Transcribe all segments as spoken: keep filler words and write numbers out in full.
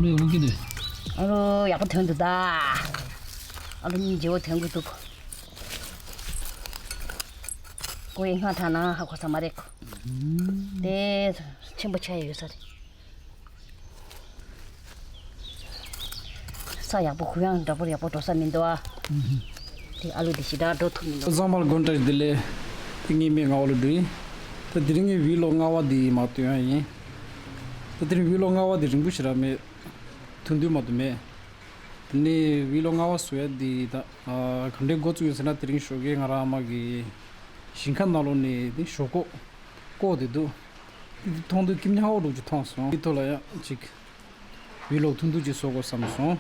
ཨ་རོ་ཡག་པོ་ཐོན་འདུག་ད། ཨ་རོ་གཉིས་བརྗེ་བོ་ཐོན་གི་འདུག་ཁོ་ཡི་སྔ་ཐག་ན་ཧ་གོ་ས་མ་རེད་ཁོ། དེ་ཆེན་པོ་ཆགས་ཡོད་ས་རེད། ས་ཡག་པོ་གུ་ཡངས་འདྲ་པོ་ཡག་པོ་འགྲོ་ས་མི་འདུག་ཨ། དེ་ཨ་ལུ་དེ་ཞེ་དྲག་འགྲོ་ཐུབ་མི་འདུག་བཟང་མར་དགོན་བཀྲ་ཤིས་བདེ་ལེགས། དེ་ངའི་མིང་ངག་དབང་བློ་གྲོས་ཡིན། ད་དེ་རིང་ངའི་བི་ལོག་ལྔ་པ་འདི་མར་སྟོན་ཡ་ཡིན། ད་དེ་རིང་བི་ལོག་ལྔ་པ་འདི་རིང་པོ་ཞེ་དྲག་མེད། ཐུང་ཐུང་མ་གཏོགས་མེད། དེ་ནས་བི་ལོག་ལྔ་པ་བཟོ་ཡ་འདི་ད་ག་འདྲའི་འགོ་བཙུགས་ཡོད་ཟེར་ན། དེ་རིང་ཞོགས་ཀས་ང་རང་ཨ་མ་གི་ཞིང་ཁ་ནང་ལོགས་ནས་དེ་ཞོག་ཁོག་ལྐོག་དེ་འདུག་དེ་མཐོང་དུས་སྐྱིད་ཉག་པོ་འདྲ་ཅིག་མཐོང་སོང་། དེ་ཐོག་ལ་ཡང་ཅིག་བི་ལོག་ཐུང་ཐུང་ཅིག་བཟོ་དགོས་བསམ་སོང་།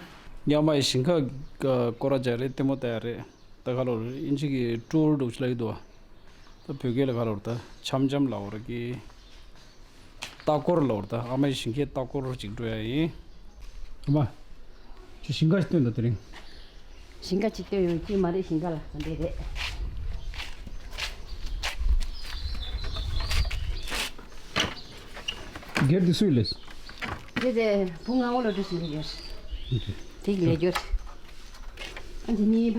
ཡ་མ་ཡི་ཞིང་ཁ་སྐོར་ར་རྒྱག་རེད། ལྟད་མོ་ལྟ་ཡ་རེད། ད་ག་ལོར་ཨིན་ཇི་གི་ཊུར་འདྲ་ཅིག་ལབ་ཀྱི་འདུག་བ། ད་བོད་སྐད་ལ་ག་ལོར་ད་འཆམ་འཆམ་ལབ་པ་རེད་ཀི། ལྟ་སྐོར་ལབ་པ་རེད། ད་ཨ་མ་ཡི་ཞིང་ཁའི་ལྟ་སྐོར་ཅིག་འགྲོ་ཡ་ཡིན། ཨ་མ། ཁྱོད་ཞིང་ཁ་ཞིག་སྟོན་དང་དེ་རིང་། ཞིང་ཁ་ཅིག་སྟོན་ཡོང་གི་མ་རེད། ཞིང་ཁ་ལ་འདི་རེད། སྒེར་དེ་སུས་ལས། དེ་དེ་བུ་ང་འོ་ལོ་འདྲ་ཞིག་ལས་ཡོད། དེ་གི་ལས་ཡོད། ཨ་འདི་གཉིས་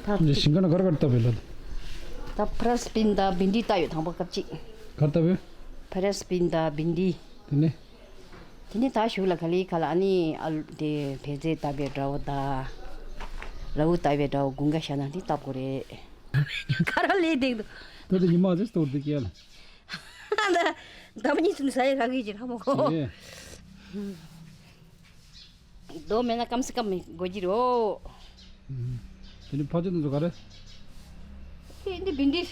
ཕར་ཕྱེ། ད་འདི་ཞིང་ཁ་ན་གར་གར་བཏབ་པའི་ལ། ད་ཕ་ར་སི་པིན་དང་བིན་ཌི་བཏབ་ཡོད། དང་པོ་སྐབས་གཅིག་གར་བཏབ་པའི། ཕ་ར་སི་པིན་དང་བིན་ཌི། དེ་ནས། དེ་ནས་ད་གཞུག་ལ་ག་ལེ་ག་ལ་ཨ་ནི་ཨ་ལུ་དེ་བལ་རྫི་བཏབ་པའི་འདྲ་བོ་དང་། ལ་འུ་བཏབ་པའི་འདྲ་བོ་དགུན་ཁ་ཤར་ན་འདི་བཏབ་དགོས་རེད། ཁ་ར་ལས་འདེགས་འདུག་ད་ལྟ་ཉི་མ་ཟེར་སྟོར་འདུག་ཡ་ལ། ཟླ་བ་གཉིས་སུ་ནི་ས་ཡི་རག་གི་ཅི་རག་མོ་ཁོ། ཨེ། རྡོ་མེད་ན་སྐམ་སེ་སྐམ་མི་དགོས་ཀྱི་རེད། དེ་ནི་ཕ་ཆོས་འདི་ཚོ་ག་རེ། ཨེ་འདི་བིན་ཌི།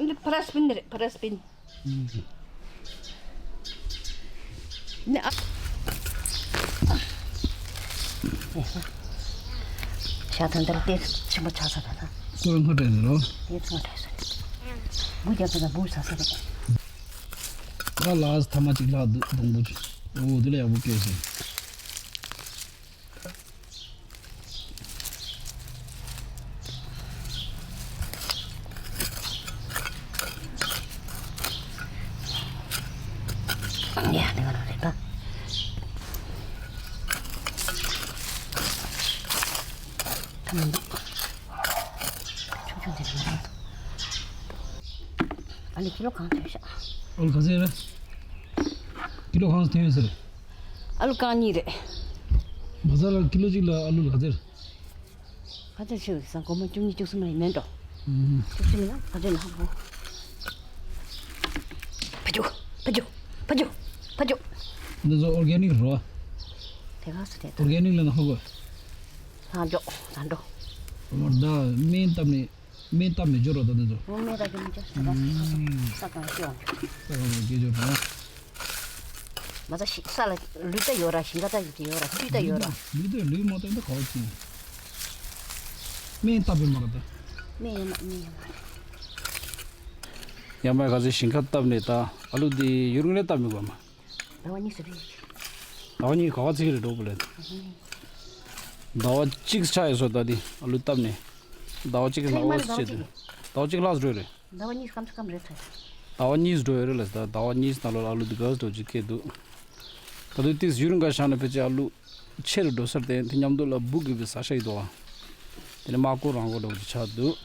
འདི་ཕ་ར་སི་པིན་རེད། ཕ་ར་སི་པིན། ནི་ཨ། ཤ་ཐང་དར་ཏེ་ཆེན་པོ་ཆགས་ས་རེད་ད། ཁོ་རང་ཁ་བྲལ་ནས་རོ། དེ་ཚོ་བྲལ་ས་རེད། འབུ་རྒྱག་ཚོ་ད་འབུ་ཟ་ས་རེད། ད་ལ་ཐ་མ་གཅིག་ལྷག་འདུག་སྡོང་པོ་ཅིག་འོ་དེ་ལ་ཡག་པོ་སྐྱེས་སོང་། ཡ་དེ་ག་ལ་རེད་ད། ད་མི་འདུག་ཆུང་ཆུང་དེ་རེད་མ་རེད། ཨ་ལི་ཀི་ལོ་གང་ཐོན་ཤག་ཨ་ལུ་ག་ཚད་རེད། ཀི་ལོ་གང་ཐོན་ཟེར། ཨ་ལུ་རྐང་གཉིས་རེད། ང་ཚ་ལ་ཀི་ལོ་གཅིག་ལ་ཨ་ལུ་ག་ཚད་རེད། ག་ཚད་ཆེ་བའི་སང་སྒོར་མོ་བཅུ་གཉིས་བཅུ་གསུམ་ལ་ཡིན་མིན་འགྲོ། ཨུམ། བཅུ་གསུམ་ལ་ག་ཚད་ལ་ཧ་གོ། ཕ་ཇོ། ཕ་ཇོ། ཕ་ཇོ། ཕ་ཇོ། འདི་ཚོ་ཨོར་གེ་ནིག་རེད་བ། དེ་ག་སུ་དེ་ཨོར་གེ་ནིག་ལ་ན་ཧ་གོ། ལྷག་འཇོག་ད་འགྲོ། ཨོ་ད་སྨན་བཏབ་ནས། སྨན་བཏབ་མི་འཇོག་རོགས་ད་འདི་ཚོ། ངོ་མས་ར་རྒྱུ་མི་འཇོག་ས་ད་ས་གང་སྐྱོ། ས་གང་སྐྱོ་འཇོག་རོགས། མ་ཚ་ཞིག་ས་ལ་ལུས་ད་ཡོད་ར། ཞིང་ཁ་ད་ཡོད་ར། ལུས་ད་ཡོད་ར། ལུས་ད་ལུས་མ་བཏབ་ད་ག་བ་ཅི། སྨན་བཏབ་པའི་མ་ར་ད། སྨན་ཡོད་མ་སྨན་ཡོད་མ་རེད། ཡ་མ་ག་ཚོད་ཞིང་ཁ་བཏབ་ནས་ད་ཨ་ལུ་འདི་ཡུན་རིང་ལས་བཏབ་མི་དགོས་མ། ཟླ་བ་གཉིས་སུ་རེད། ཟླ་བ་གཉིས་ག་བ་ཚིག་རེད་འགྲོ་བ་ལས། ཟླ་བ་གཅིག་ཆགས་ཡོད་སོ་ད་འདི་ཨ་ལུ་བཏབ་ནས། ཟླ་བ་གཅིག་གི་ནང་ཨོ་ཟེར་ཟླ་བ་གཅིག་ཟླ་བ་གཅིག་ལྷག་འགྲོ་རེད། ཟླ་བ་གཉིས་སྐམ་སྐམ་རེད་ཚོད། ཟླ་བ་གཉིས་འགྲོ་ཡོད་རེད་ལ། ཟླ་བ་གཉིས་ནང་ལོགས་ཨ་ལུ་འདི་ག་འགྲོ་ཅིག་སྐྱེས་འདུག་ད་དུང་ཏིས་ཡུན་རིང་ག་ཤང་ནས་ཕལ་ཆེར་ཨ་ལུ་ཆེ་རུ་འགྲོ་སར་བརྟེན་དེ་མཉམ་དུ་ལ་འབུ་གི་བི་ས་ཤ་ཡི་དོ། དེ་ནས་མ་ཀོ་རང་གོ་འགྲོ་ཅིག་ཆགས་འདུག་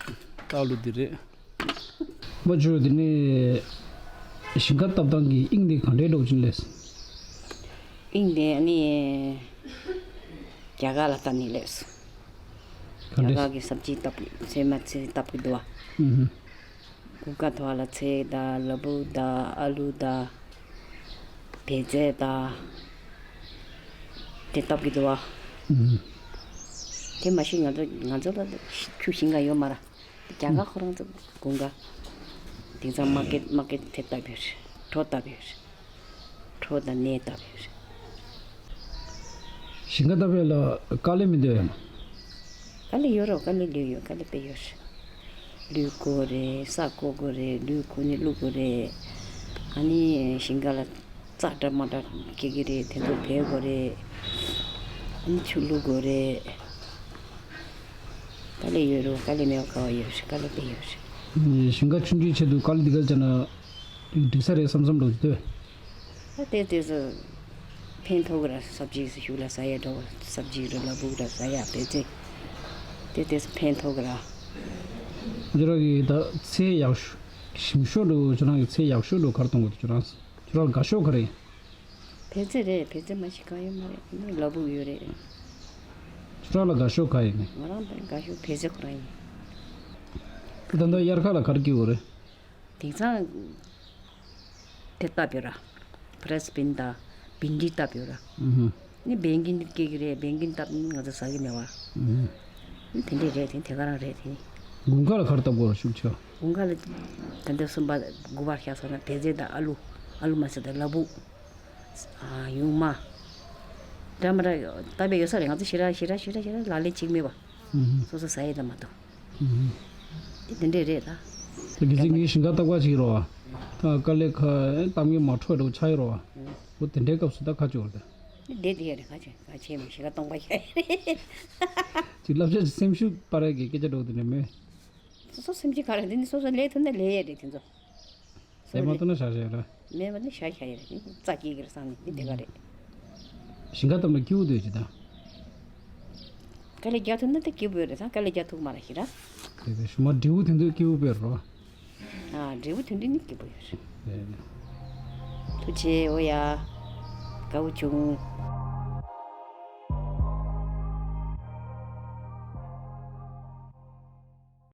ད་ཨ་ལུ་འདི་རེད། མ་ཇོ་དེ་ནས་ཞིང་ཁ་བཏབ་སྟངས་ཀྱི་དབྱིངས་དེ་ག་འདྲའི་འགྲོ་ཅིག་ལས། དབྱིངས་དེ་ནི་རྒྱ་གར་ལ་བཏབ་ནི་ལས། ག་འདྲས། རྒྱ་གར་གྱི་སབ་ཇི་བཏབ་ཚལ་མ་ཚལ་བཏབ་གི་འདུག་བ། ཨུ་ཧུ། ཀུ་ཀ་དོ་ལ་ཚལ་དང་ལ་ཕུག་དང་ཨ་ལུ་དང་བལ་རྫི་དང་དེ་བཏབ་གི་འདུག་བ། ཨུ་ཧུ། དེ་མ་གཞི་ང་ཚོ་ང་ཚོ་ལ་ཆུ་ཞིང་ཁ་ཡོད་མ་ར། རྒྱ་གར་ཁོ་རང་ཚོ་དགུན་ཁ་དེང་སང་མར་ཀེཊ་མར་ཀེཊ་དེ་བཏབ་ཡོད་རེད། གྲོ་བཏབ་ཡོད་རེད། གྲོ་དང་ནས་བཏབ་ཡོད་རེད། ཞིང་ཁ་བཏབ་ཡས་ལ་དཀའ་ལས་མི་འདུག་ཡང་། དཀའ་ལས་ཡོད་རེད། དཀའ་ལས་ལོས་ཡོད། དཀའ་ལས་དཔེ་ཡོད་རེད། ལུད་བརྐོ་དགོས་རེད། ས་བརྐོ་དགོས་རེད། ལུད་ཁོ་ནས་བླུག་དགོས་རེད། ཨ་ནི་ཞིང་ཁ་ལ་རྩྭ་འདྲ་མ་འདྲ་སྐྱེ་གི་རེད། དེ་ཚོ་འབད་དགོས་རེད། ཨ་ནི་ཆུ་བླུག་དགོས་རེད། དཀའ་ལས་ཡོད་རེད། དཀའ་ལས་མེད་པ་ག་བ་ཡོད་རེད། དཀའ་ལས་དཔེ་ཡོད་རེད། ཞིང་ཁ་ཆུང་ཆུང་ཆེད་དུ་དཀའ་ལས་འདི་ག་ཙམ་ན། འགྲིག་འགྲིག་ས་རེད་བསམ་བསམ་འགྲོ་གི་འདུག་ད་དེ་དེ་ཚོ་ཕན་ཐོགས་གི་ར། སབ་ཇི་ཞུ་ལ་ཟ་ཡ་འགྲོ། སབ་ཇི་ར་ལ་ཕུག་ར་ཟ་ཡ་བེ་ཙེ། དེ་དེ་ཚོ་ཕན་ཐོགས་གི་ར། ཁྱོད་རང་གི་ད་ཚེ་ཡག་ཤོས་ཞིམ་ཤོས་འགྲོ། ཁྱོད་རང་གི་ཚེ་ཡག་ཤོས་འགྲོ་ག་རེ་གཏོང་གི་འདུག་ཁྱོད་རང་ཁྱོད་རང་དགའ་ཤོས་ག་རེ་ཡིན། བེ་ཙེ་རེད། བེ་ཙེ་མ་ཞིག་གང་ཡོད་མ་རེད། ནི་ལ་ཕུག་ཡོད་རེད། ཁྱོད་རང་ལ་དགའ་ཤོས་ག་ཡིན་ནི། ང་རང་དགའ་ཤོས་བེ་ཙེ་ཁོ་རང་ཡིན། ད་ལྟ་དབྱར་ཁ་ལ་ག་རེ་སྐྱེ་བོ་རེད། དེང་སང་དེ་བཏབ་ཡོད་ར། ཕ་རེ་སི་བིན་དང་བིན་ཌི་བཏབ་ཡོད་ར། ཨུ་ཧུ། ནི་བེང་ཀིན་སྐྱེ་གི་རེད། བེང་ཀིན་བཏབ་ནི་ང་ཚོ་ཟ་གི་མེད་བ། ཨུ་ཧུ། ནི་དེ་འདྲས་རེད། དེ་དེ་ག་རང་རེད་དེ། དགུན་ཁ་ལ་ག་རེ་བཏབ་དགོས་ར་ཤུགས་ཆེ། དགུན་ཁ་ལ་ད་ལྟ་གསུམ་པ་དགུ་པར་བཞག་སོང་ན་བེ་ཙེ་དང་ཨ་ལུ། ཨ་ལུ་མ་ཟེར་ད་ལ་ཕུག་ཨ་ཡུང་མ། འདྲ་མི་འདྲ་བཏབ་པའི་ཡོད་ས་རེད། ང་ཚོ་ཞེ་དྲག་ཞེ་དྲག་ཞེ་དྲག་ཞེ་དྲག་ལག་ལེན་བྱེད་ཀྱི་མེད་པ། ཨུ་ཧུ། སོ་སོ་ཟ་ཡས་ད་མ་གཏོགས། ཨུ་ཧུ། དེ་དེ་འདྲས་རེད་ད། དེ་གི་ཚིག་ངས་ཞིང་ཁ་བཏབ་ག་ཅིག་རོ། ད་དཀའ་ལས་ཁ་གཏམ་གྱི་མ་འཕྲོ་འགྲོ་ཆགས་ཡོད་རོ། འོ་དེ་འདྲའི་སྐབས་སུ་ད་ཁ་ཅོར་ད། འདི་དེ་ཡོད་རེད། ཁ་ཅོ་ཁ་ཆེ་མོ་ཞིག་ག་གཏོང་པ་ཡོད་རེད། ཅིག་བསླབ་བྱ་སེམས་ཤུགས་སྤར་ཡས་ཀྱི་སྐད་ཆ་འགྲོ་དེ་འདྲ་མེད། སོ་སོ་སེམས་ཀྱི་ག་རེ་འདི་ནི་སོ་སོ་ལས་ཐུབ་ན་ལས་ཡས་རེད་དེ་ཚོ། ལས་མ་ཐུབ་ན་བཞག་བཞག་ར། མེད་པ་ནི་བཞག་བཞག་ཡས་རེད། རྩ་སྐྱེ་གི་རེད་བསམ་ནས་འདི་དེ་ག་རེད། ཞིང་ཁ་གཏམ་ལ་སྐྱིད་པོ་འདོད་ཅི་ད། དཀའ་ལས་རྒྱག་ཐུབ་ན་ད་སྐྱིད་པོ་ཡོད་རེད། ད་དཀའ་ལས་རྒྱག་ཐུབ་མ་རེད་ཤི་ར། དེ་བས་ཞུ་མ་འབྲས་བུ་དེ་ཚོ་སྐྱིད་པོ་ཡོད་རོ། ཨ་འབྲས་བུ་དེ་འདྲ་ནི་སྐྱིད་པོ་ཡོད་རེད། ཐུགས་རྗེ་ཆེ། འོ་ཡ། དགའ་བོ་བྱུང་།